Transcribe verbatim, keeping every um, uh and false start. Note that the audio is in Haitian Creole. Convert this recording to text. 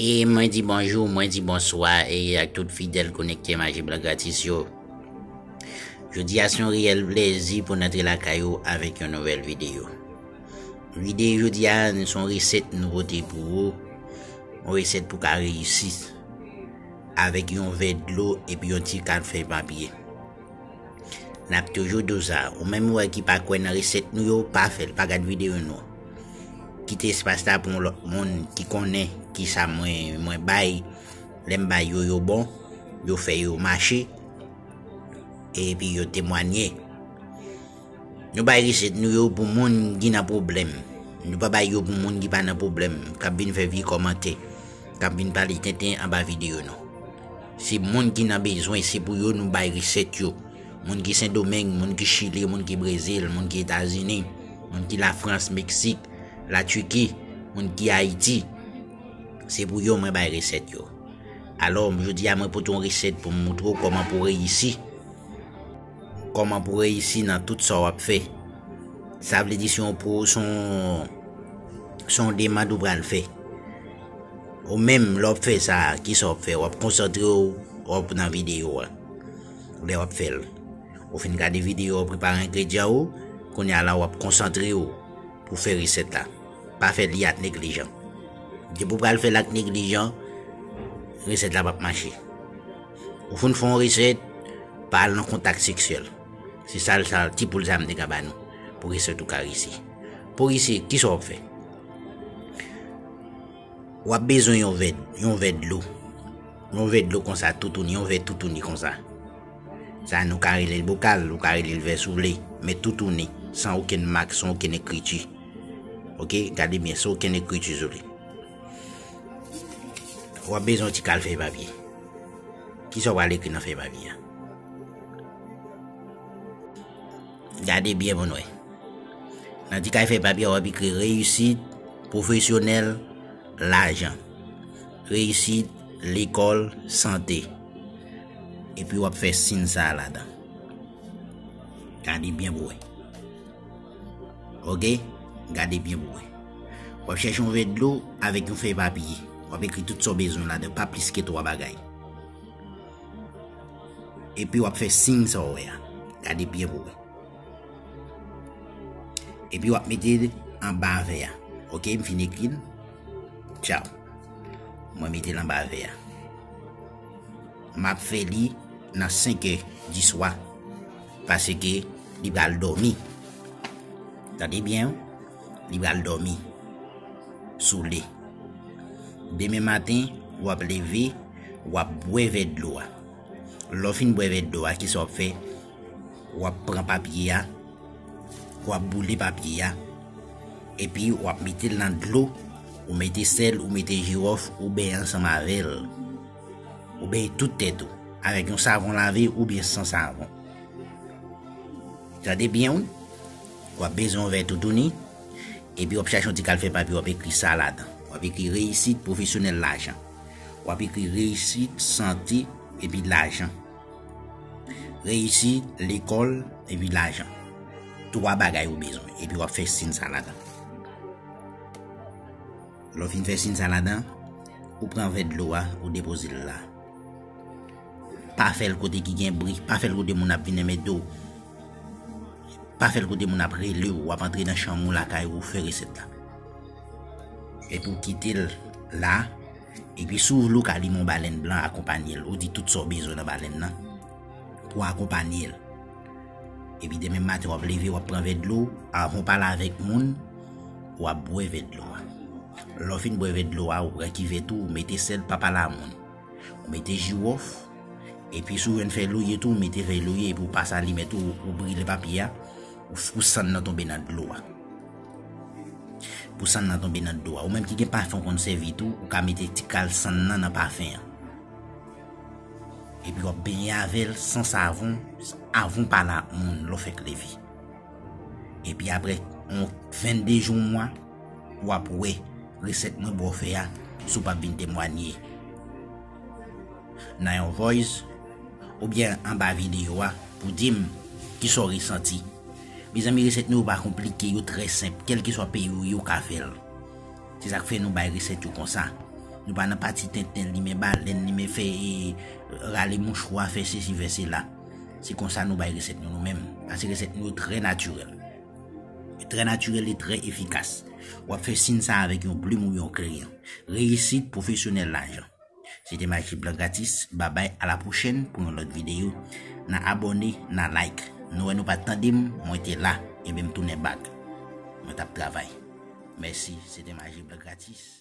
E mwen di bonjou, mwen di bonswa, e ak tout fidèl konekte Maji Blan Gratis yo. Jodi a se yon reyèl plezi pou n antre lakay ou avèk yon nouvèl videyo. Videyo jodi a, se yon resèt nou pote pou ou, yon resèt pou ka reyisi avèk yon vè dlo epi yon ti kal fèy papye. N ap toujou di w sa. Ou menm ou wè ki pa kwè nan resèt nou yo, pa fè l, pa gad videyo nou. Kite espas la pou yon lòt moun ki konnen kisa mwen, mwen bay. Lè m bay yo, yo bon, yo fè yo mache, epi yo temwanye. Nou bay resèt nou yo pou moun ki nan pwoblèm. Nou pa bay yo pou moun ki pa nan pwoblèm, k ap vin fè vye kòmantè, k ap vin pale tenten anba videyo nou. Se moun ki nan bezwen, se pou yo nou bay resèt yo. Moun ki Sendomeng, moun ki Chili, moun ki Brezil, moun ki Etazini, moun ki Lafrans, Meksik, Latiki, moun ki Ayiti. Se pou yo mwen bay resèt yo. Alò, jodi a mwen pote yon resèt pou m moutre w kòman pou reyisi. Kòman pou reyisi nan tout sa w ap fè. Sa vle di se yon pro, se yon, se yon demann ou pral fè. Ou menm, lè w ap fè sa, kisa w ap fè? W ap konsantre w, w ap nan videyo a. Lè w ap fè l. Ou fin gade videyo, w prepare engredyan ou, kounye a la w ap konsantre w pou fè resèt la. Pa fè li ak neglijan. Depi w pral fè l ak neglijan, resèt la p ap mache. Ou fin fè yon resèt, pa al nan kontak seksyèl. Se sa l sa, ti poul sa m te ka ba nou. Pou resèt ou ka reyisi. Pou reyisi, kisa w ap fè? W ap bezwen yon vè, yon vè dlo. Yon vè dlo konsa, toutouni, yon vè toutouni konsa. Sa nou ka rele l bokal, ou ka rele l vè si w vle, men toutouni, san okenn mak, san okenn ekriti. Oke, gade byen, san okenn ekriti sou li. W ap bezwen yon ti kal fèy papye. Kisa w pral ekri nan fèy papye a? Gade byen pou n wè. Nan ti kal fèy papye a, w ap ekri reyisit pwofesyonèl, lajan. Reyisit lekòl, sante. Epi w ap fè siy sa a ladan. Gade byen pou wè. Oke? Gade byen pou wè. W ap chèche yon vè dlo avèk yon fèy papye. W ap ekri tout sa w bezwen ladan, pa plis ke twa bagay. Epi w ap fè siy sa w wè a. Gade byen pou wè. Epi w ap mete l anba vè a. Oke, m fin ekri l. Tchaw. Mwen mete l anba vè a. M ap fè li nan senk è di swa. Paske li pral dòmi. Tande byen, wi. Li pral dòmi. Sou li. Demen maten, w ap leve, w ap bwè vè dlo a. Lè w fin bwè vè dlo a, kisa w ap fè? W ap pran papye a, w ap boule papye a, epi w ap mete l nan dlo, ou mete sèl, ou mete jiwòf, ou benyen ansanm avè l. Ou benyen tout tèt ou, avèk yon savon lave oubyen san savon. Tande byen, wi. W ap bezwen yon vè toutouni, epi w ap chache yon ti kal fèy papye, w ap ekri sa ladan. W ap ekri reyisit pwofesyonèl lajan. W ap ekri reyisit sante epi lajan. Reyisit lekòl epi lajan. Twa bagay ou bezwen, epi w ap fè siy sa ladan. Lè w fin fè siy sa ladan, ou pran vè dlo a, ou depoze l la. Pa fè l kote ki gen bri, pa fè l kote moun ap vin enmède w. Pa fè l kote moun ap rele w, w ap antre nan chanm ou lakay ou, fè resèt la. Epi w kite l la, epi si w vle w ka limen yon balèn blan akonpanye l. Ou di tout sa w bezwen nan balèn nan pou akonpanye l. Epi demen maten w ap leve, w ap pran vè dlo, avan w pale avèk moun, w ap bwè vè dlo a. Lè w fin bwè vè dlo a, ou pran kivèt ou, ou mete sèl, pa pale a moun. Ou mete jiwòf, epi si w jwenn fèy loye tou, ou mete fèy loye, epi w pase alimèt ou, ou brile papye a, ou, pou sann nan tonbe nan dlo a. Pou sann nan tonbe nan dlo a. Ou menm ki gen pafen w konn sèvi tou, ou ka mete ti kal sann nan nan pafen an. Epi w ap benyen avè l san savon, avan w pale ak moun lè w fèk leve. Epi apre yon vennde jou, yon mwa, w ap wè resèt mwen ba w fè a, si w p ap vin temwanye nan yon voice oubyen anba videyo a pou di m kisa w resanti. Mezanmi, resèt nou yo pa konplike, yo trè senp. Kèlkeswa peyi w ye, w ka fè l. Se sa k fè nou bay resèt yo konsa. Nou pa nan pati tenten, limen balèn, limen fè e, rale mouchwa, fè sesi, fè sela. Se konsa nou bay resèt nou, nou menm. Paske resèt nou yo trè natirèl. Trè natirèl e trè efikas. W ap fè siy sa avèk yon plim oubyen yon kreyon. Reyisit pwofesyonèl lajan. Se te Maji Blan Gratis. Babay, a la pwochèn pou yon lòt videyo. Nan abòne, nan like. Nou wè nou pa t tande m, mwen te la. Ebyen m tounen bak. Mwen t ap travay. Mèsi, se te Maji Blan Gratis.